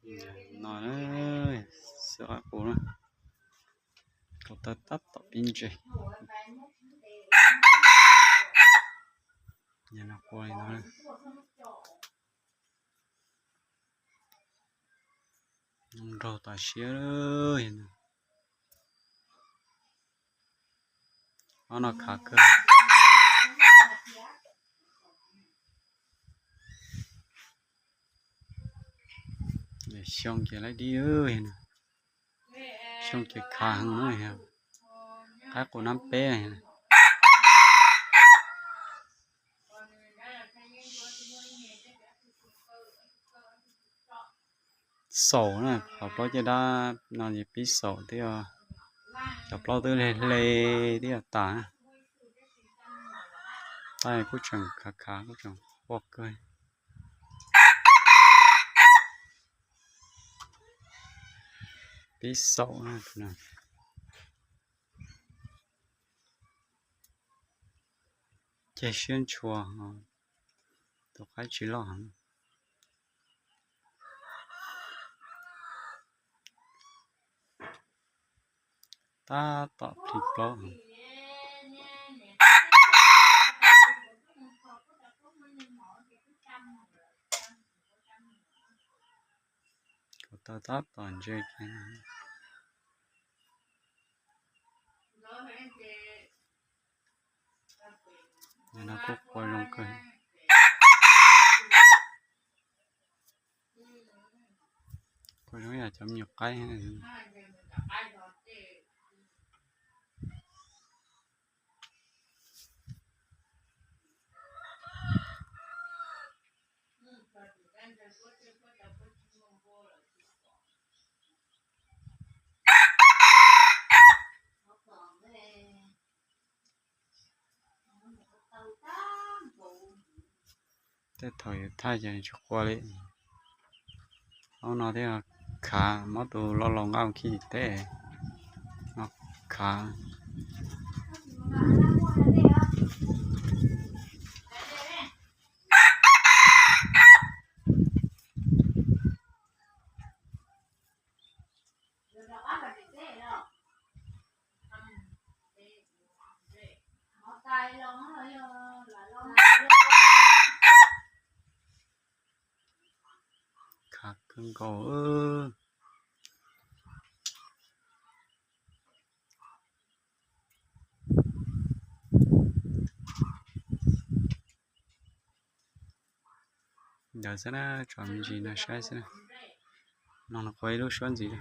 No, xwb qab qus na, kaus taw tab tom pib ntse. Yog no qua li no, zoo nraug tas siab. Ob no khav kawg. Xyoo ces laib dib, xyoo ces khav heev na. Qaib qus nab peb. Xaum na, qhov plaub caj dab no ces pib xaum thiab, cov plaub twb hle hle twb yuav tas na. Tab kuj tseem khav khav, kuj tseem quaj kawg. Pib xaum na. Ceg siab ntshua, tus qaib tsis loj heev. Tab tom plhis plaub. Kaus taw tab tom ntse kiag. No kuj qua zoo kawg. Qua zoo yam cov me nyuam qaib. Tej thaum yus thaij ces tsis qua li. Ob no thiaj khav, muab tus loj laus nqa mus khi tim teb no khav. Khav kawg nkaus. Ntawd xwb na, tso me ntsis no saib xwb na. No los qua ib lub suab ntxiv.